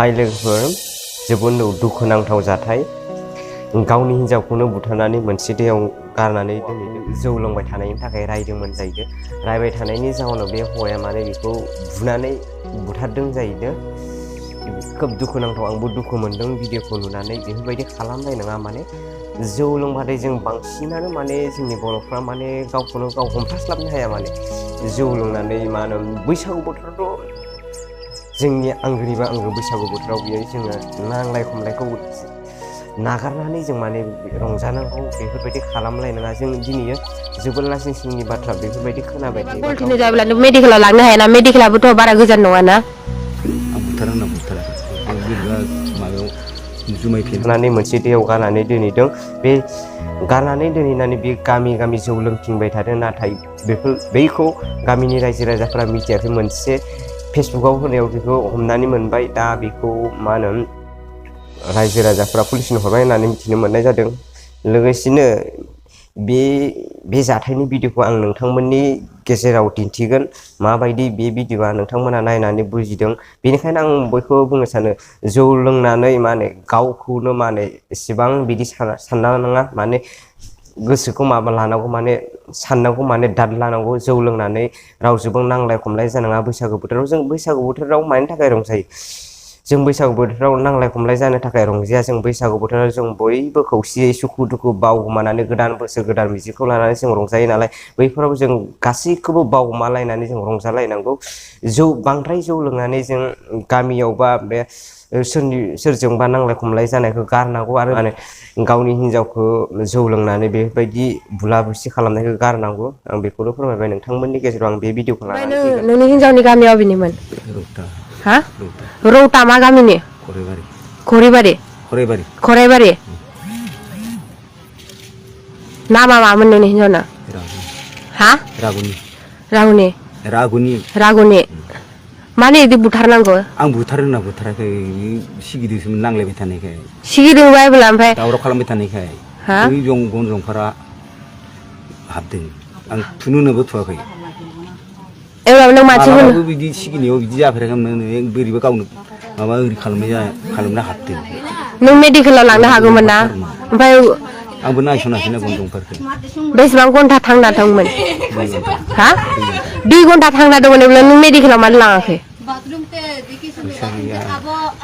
हाय लोगोफोर जोबोद दुखुनांथाव जाथाय गावनि हिन्जावखौनो बुथारनानै मोनसे दैयाव गारनानै दोनहैदों जौ लोंबाय थानायनि थाखाय रायदोंमोन जाहैदों रायबाय थानायनि जाहोनाव बे हौवाया माने बेखौ बुनानै बुथारदों जाहैदों खोब दुखुनांथाव आंबो दुखु मोनदों भिडिअखौ नुनानै बेफोरबायदि खालामनाय नङा माने जौ लोंबाथाय जों बांसिनानो माने जोंनि बर'फ्रा माने गावखौनो गाव हमथास्लाबनो हाया माने जौ लोंनानै मा होनो बैसागु बोथोरावथ' जोंनि आंगोनिबा आंगो बैसागु बोथोराव बेयो जोङो नांलाय खमलायखौ नागारनानै जों माने रंजानांगौ बेफोरबायदि खालामलाय नङा जों दिनै जोबोद लासिं सिंनि बाथ्रा बेफोरबायदि खोनाबाय गलटिनो जायोब्ला मेडिकेलाव लांनो हायाना मेडिकेलाबोथ' बारा गोजान नङाना आं बुथाराखै माबायाव जुमाय फेनानै मोनसे दैयाव गारनानै दोनहैदों बे गारनानै दोनहैनानै बे गामि गामि जौ लोंथिंबाय थादों नाथाय बैखौ गामिनि रायजो राजाफोरा मिथियाखै मोनसे फेसबुकाव होनायाव बेखौ हमनानै मोनबाय दा बेखौ मा होनो रायजो राजाफोरा पुलिसनो हरबाय होननानै मिथिनो मोननाय जादों लोगोसेनो बे जाथायनि भिडिअखौ आं नोंथांमोननि गेजेराव दिन्थिगोन माबायदि बे भिडिअआ नोंथांमोना नायनानै बुजिदों बेनिखायनो आं बयखौबो बुंनो सानो जौ लोंनानै माने गावखौनो माने एसेबां बिदि सानना नङा माने गोसोखौ माबा लानांगौ माने साननांगौ माने दाद लानांगौ जौ लोंनानै रावजोंबो नांलाय खमलाय जानाङा बैसागु बोथोराव जों बैसागु बोथोराव मानि थाखाय रंजायो जों बैसागु बोथोराव नांलाय खमलाय जानो थाखाय रंजाया जों बैसागु बोथोराव जों बयबो खौसेयै सुखु दुखु बावगोमानानै गोदान बोसोर गोदान मिजिंखौ लानानै जों रंजायो नालाय बैफोराव जों गासैखौबो बावगोमालायनानै जों रंजालायनांगौ बांद्राय जौ लोंनानै जों गामियाव बा बे सोरजोंबा नांलाय खमलाय जानायखौ गारनांगौ आरो माने गावनि हिन्जावखौ जौ लोंनानै बेबायदि बुला बुसि खालामनायखौ गारनांगौ आं बेखौनो फोरमायबाय नोंथांमोननि गेजेराव आं बे भिडिअखौ लानानै फैगोन नोंनि हिन्जावनि गामियाव अबेनिमोन हा रौता मा गामिनि खराइबारि नामा मामोन नोंनि हिन्जावना हा रागुनि माने इदि बुथारनांगौ आं बुथारो होनना बुथाराखै सिगिदोंसोमोन नांलायबाय थानायखाय सिगिदोंबाय ओमफ्राय दावराव खालामबाय थानायखाय गन जंफारा हाबदों आं थुनोनोबो थुवाखै मालाबाबो बिदि सिगिनायाव बिदि जाफेराखैमोन बोरैबा गावनो माबा ओरै खालामना हाबदों नों मेडिकेलाव लांनो हागौमोन ना ओमफ्राय आंबो नायसनाखैना गन जंफारखौ बेसेबां घन्टा थांना दंमोन हा 2 घन्टा थांना दंमोन अब्ला नों मेडिकेलाव मानो लाङाखै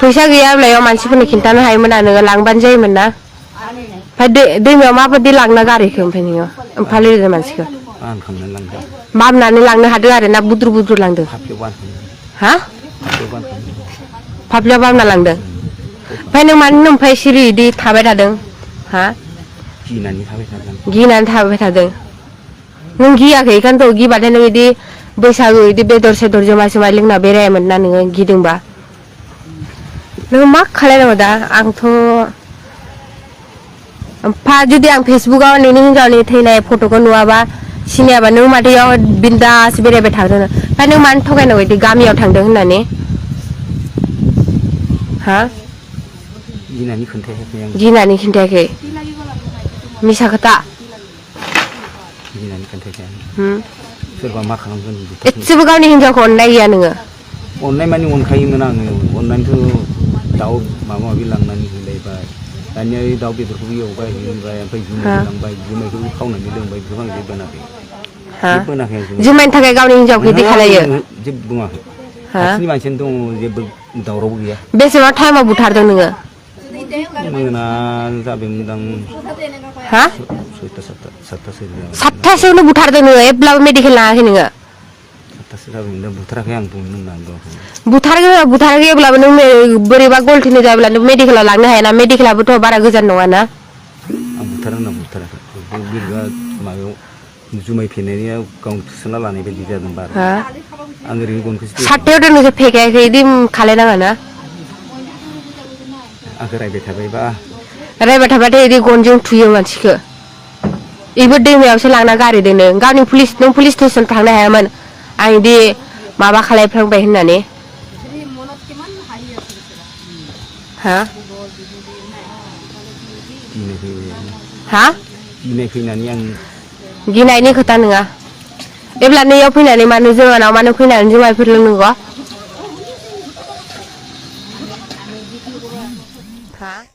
फैसा गैया अब्ला मानसिफोरनो खिन्थानो हायोमोन ना नोङो लांबानो जायोमोन ना ओमफ्राय दैमायाव माबायदि लांना गारहैखो ओमफ्राय नोङो फालियो मानसिखौ बामनानै लांनो हादों आरो ना बुद्रु लांदों हा फाफ्लियाव बामना लांदों ओमफ्राय नों मानो ओमफ्राय सिरि इदि थाबाय थादों हा गिनानै थाबाय थादों नों गियाखै बेखायनोथ' गिबाथाय नों इदि बैसागु इदि बेदर सेदर जुमाय सुमाय लोंना बेरायामोन ना नोङो गिदोंबा नों मा खालायनांगौ दा आंथ' जुदि आं फेसबुकाव नोंनि हिन्जावनि थैनाय फट'खौ नुवाबा सिनायाबा नों माथो इयाव बिन्दास बेरायबाय थादों ओमफ्राय नों मानो थगायनांगौ इदि गामियाव थांदों होननानै हा गिनानै खिन्थायाखै मिसा खोथा सोरबा मा खालामगोन एसेबो गावनि हिन्जावखौ अननाय गैया नोङो अननाय माने अनखायोमोन आङो अननानैथ' दाउ माबा माबि लांनानै होलायबाय दानिया दाउ बेदरखौबो एवबाय होबाय ओमफ्राय जुमाय लांबाय जुमायखौबो खावनानै लोंबाय बेखौ आं जेबो होनाखै जुमायनि थाखाय गावनि हिन्जावखौ इदि खालायो जेबो बुङाखै खाथिनि मानसियानो दङ जेबो दावरावबो गैया बेसेबां टाइमाव बुथारदों नोङो मोना जाबायमोनदां हा 7थासोआवनो बुथारदों नोङो एब्लाबो मेडिकेल लाङाखै नोङो 7थासो जाबायमोनदां बुथाराखै आं बुथाराखै अब्लाबो नों बोरैबा गलटिनो जायोब्ला नों मेडिकेलाव लांनो हायाना मेडिकेलाबोथ' बारा गोजान नङाना आं बुथाराखै बोरैबा माबायाव जुमाय फेनाया गावनो थुसोना लानाय बायदि जादों बारा आं ओरैनो गनखौसो 7थायाव दोननोसो फेखायाखै इदि खालायनाङा ना आंखौ रायबाय थाबाथाय इदि गनजों थुयो मानसिखौ इबो दैमायावसो लांना गारहैदों नों पुलिस स्टेसन थांनो हायामोन आं इदि माबा खालायफ्लांबाय होननानै हा गिनायनि खोथा नङा एब्ला नैयाव फैनानै मानो जोंहानाव मानो फैनानै जुमायफोर लोंनांगौ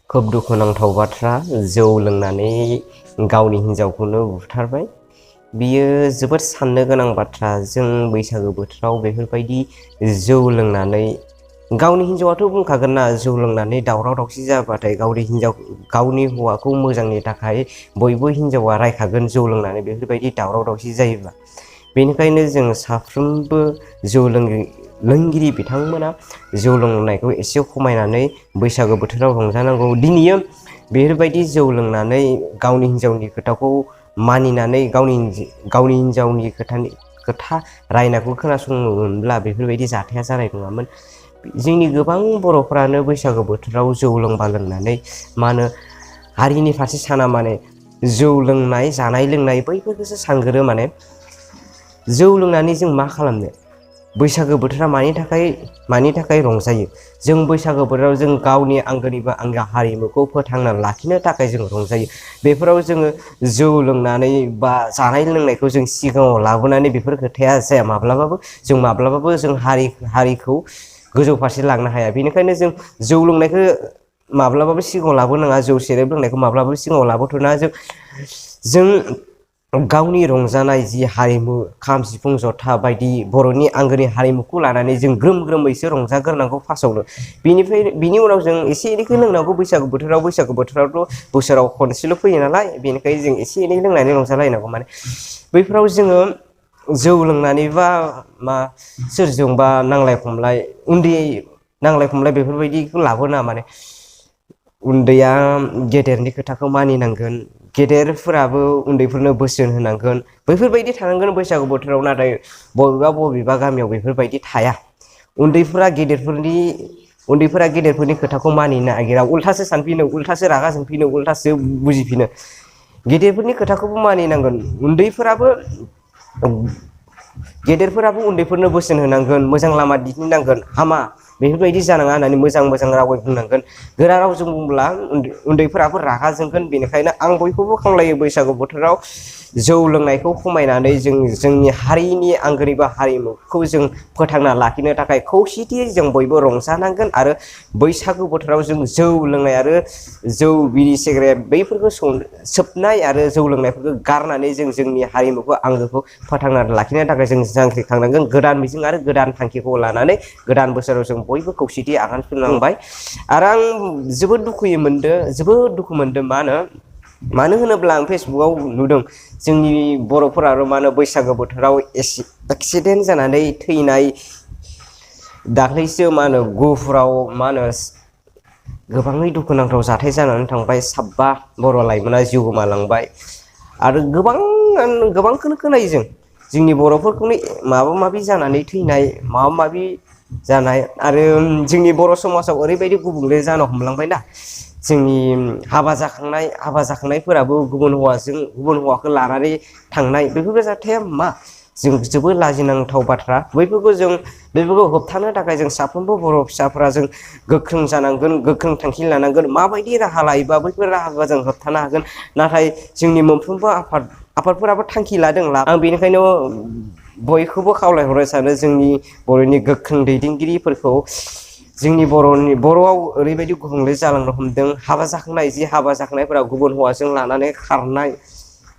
खोब दुखुनांथाव बाथ्रा जौ लोंनानै गावनि हिन्जावखौनो बुथारबाय बियो जोबोद साननो गोनां बाथ्रा जों बैसागो बोथोराव बेफोरबायदि जौ लोंनानै गावनि हिन्जावाथ' बुंखागोन ना जौ लोंनानै दावराव दावसि जाबाथाय गावनि हौवाखौ मोजांनि थाखाय बयबो हिन्जावा रायखागोन जौ लोंनानै बेफोरबायदि दावराव दावसि जायोब्ला बेनिखायनो जों साफ्रोमबो जौ लोंगिरि बिथांमोना जौ लोंनायखौ एसे खमायनानै बैसागो बोथोराव रंजानांगौ दिनैयो बेफोरबायदि जौ लोंनानै गावनि हिन्जावनि खोथाखौ मानिनानै गावनि हिन्जावनि खोथा रायनायखौ खोनासङोमोनब्ला बेफोरबायदि जाथाया जानाय नङामोन जोंनि गोबां बर'फ्रानो बैसागो बोथोराव जौ लोंनानै मा होनो हारिनि फारसे साना माने जौ लोंनाय जानाय लोंनाय बैफोरखौसो सानग्रो माने जौ लोंनानै जों मा खालामनो बैसागो बोथोरा मानि थाखाय रंजायो जों बैसागो बोथोराव जों गावनि आंगोनिबो आंगो हारिमुखौ फोथांना लाखिनो थाखाय जों रंजायो बेफोराव जोङो जौ लोंनानै बा जानाय लोंनायखौ जों सिगाङाव लाबोनानै बेफोर खोथाया जाया माब्लाबाबो जों हारिखौ गोजौ फारसे लांनो हाया बेनिखायनो जों जौ लोंनायखौ माब्लाबाबो सिगाङाव लाबोनाङा जौ सेरेब लोंनायखौ माब्लाबाबो सिगाङाव लाबोथ'नाङा जों गावनि रंजानाय जि हारिमु खाम सिफुं जथा बायदि बर'नि आंगोनि हारिमुखौ लानानै जों ग्रोम ग्रोमैसो रंजाग्रोनांगौ फार्स्टआवनो बिनि उनाव जों एसे एनैखौ लोंनांगौ बैसागो बोथोरावथ' बोसोराव खनसेल' फैयो नालाय बेनिखायनो जों एसे एनै लोंनानै रंजालायनांगौ माने बैफोराव जोङो जौ लोंनानैबा सोरजोंबा नांलाय खमलाय बेफोरबायदिखौ लाबोनाङा माने उन्दैया गेदेरनि खोथाखौ मानिनांगोन गेदेरफोराबो उन्दैफोरनो बोसोन होनांगोन बैफोरबायदि थानांगोन बैसागु बोथोराव नाथाय बबेबा गामियाव बेफोरबायदि थाया उन्दैफोरा गेदेरफोरनि खोथाखौ मानिनो नागिरा उल्थासो सानफिनो उल्थासो रागा जोंफिनो उल्थासो बुजिफिनो गेदेरफोरनि खोथाखौबो मानिनांगोन गेदेरफोराबो उन्दैफोरनो बोसोन होनांगोन मोजां लामा दिन्थिनांगोन हामा बेफोरबायदि जानाङा होननानै मोजां रावै बुंनांगोन गोरा रावजों बुंब्ला उन्दैफोराबो रागा जोंगोन बेनिखायनो आं बयखौबो खावलायो बैसागु बोथोराव जौ लोंनायखौ खमायनानै जोंनि हारिनि आंगोनिबो हारिमुखौ जों फोथांना लाखिनो थाखाय खौसेथियै जों बयबो रंजानांगोन आरो बैसागु बोथोराव जों जौ लोंनाय आरो जौ बिरि सिगारेट बैफोरखौ सोबनाय आरो जौ लोंनायफोरखौ गारनानै जों जोंनि हारिमुखौ आंगोखौ फोथांना लाखिनो थाखाय जों जांख्रिखांनांगोन गोदान मिजिं आरो गोदान थांखिखौ लानानै गोदान बोसोराव जों बयबो खौसेथि आगान सुरलांबाय आरो आं जोबोद दुखु मोनदों मानो होनोब्ला आं फेसबुकाव नुदों जोंनि बर'फोराल' बैसागो बोथोराव एक्सिडेन्ट जानानै थैनाय दाख्लैसो गुफुराव गोबाङै दुखुनांथाव जाथाय जानानै थांबाय 7 बर' लाइमोना जिउ गोमालांबाय आरो गोबांखौनो खोनायो जोंनि बर'फोरखौनो माबा माबि जानानै थैनाय माबा माबि जानाय आरो जोंनि बर' समाजाव ओरैबायदि गुबुंले जानो हमलांबायना जोंनि हाबा जाखांनायफोराबो गुबुन हौवाखौ लानानै थांनाय बेफोरबो जाथाया जों जोबोद लाजिनांथाव बाथ्रा बैफोरखौ होबथानो थाखाय जों साफ्रोमबो बर' फिसाफोरा जों गोख्रों जानांगोन गोख्रों थांखि लानांगोन माबायदि राहा लायोबा बैफोर राहाखौ जों होबथानो हागोन नाथाय जोंनि मोनफ्रोमबो आफादफोराबो थांखि लादों आं बेनिखायनो बयखौबो खावलायहरनो सानो जोंनि बर'नि गोख्रों दैदेनगिरिफोरखौ जोंनि बर'आव ओरैबायदि गुबुंले जालांनो हमदों हाबा जाखांनायफोरा गुबुन हौवाजों लानानै खारनाय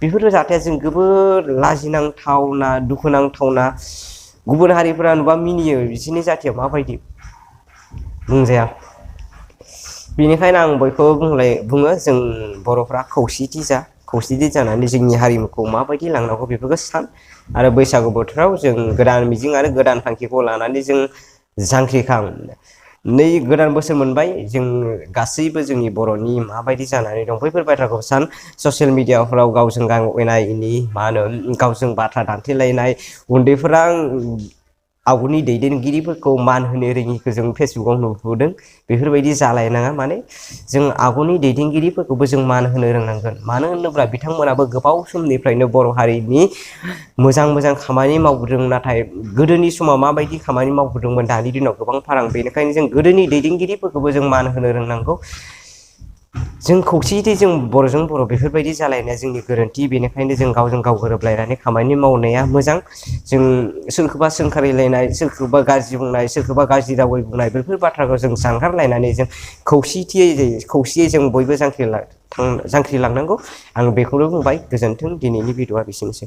बेफोर जाथाया जों जोबोद लाजिनांथावना दुखुनांथावना गुबुन हारिफोरा नुबा मिनियो बिसोरनि जाथिया माबायदि बुंजाया बेनिखायनो आं बयखौबो बुङो जों बर'फ्रा खौसेथि जानानै जोंनि हारिमुखौ माबायदि लांनांगौ बेफोरखौ सान आरो बैसागु बोथोराव जों गोदान मिजिं आरो गोदान थांखिखौ लानानै जों जांख्रिखां गोदान बोसोर मोनबाय जों गासैबो जोंनि बर'नि माबायदि जानानै दं बैफोर बाथ्राखौ सान ससियेल मिडियाफ्राव गावजों गाव एना एनि गावजों बाथ्रा दान्थेलायनाय उन्दैफोरा आगुनि दैदेनगिरिफोरखौ मान होनो रोङिखौ जों फेसबुकाव नुबोदों बेफोरबायदि जालायनाङा जों आगुनि दैदेनगिरिफोरखौबो जों मान होनो रोंनांगोन मानो होनोब्ला बिथांमोनाबो गोबाव समनिफ्रायनो बर' हारिनि मोजां खामानि मावबोदों नाथाय गोदोनि समाव माबायदि खामानि मावबोदोंमोन दानि दिनाव गोबां फाराग बेनिखायनो जों गोदोनि दैदेनगिरिफोरखौबो जों मान होनो रोंनांगौ जों खौसेथि जों बर'जों बर' बेफोरबायदि जालायनाया जोंनि गोरोन्थि बेनिखायनो जों गावजों गाव गोरोबलायनानै खामानि मावनाया मोजां जों सोरखौबा सोंखारिलायनाय सोरखौबा गाज्रि बुंनाय सोरखौबा गाज्रि रावै बुंनाय बेफोर बाथ्राखौ जों जानगारलायनानै जों खौसेयै जों बयबो जांख्रिलांनांगौ आं बेखौनो बुंबाय गोजोन्थों दिनैनि भिडिअ'आ बिसिनोसै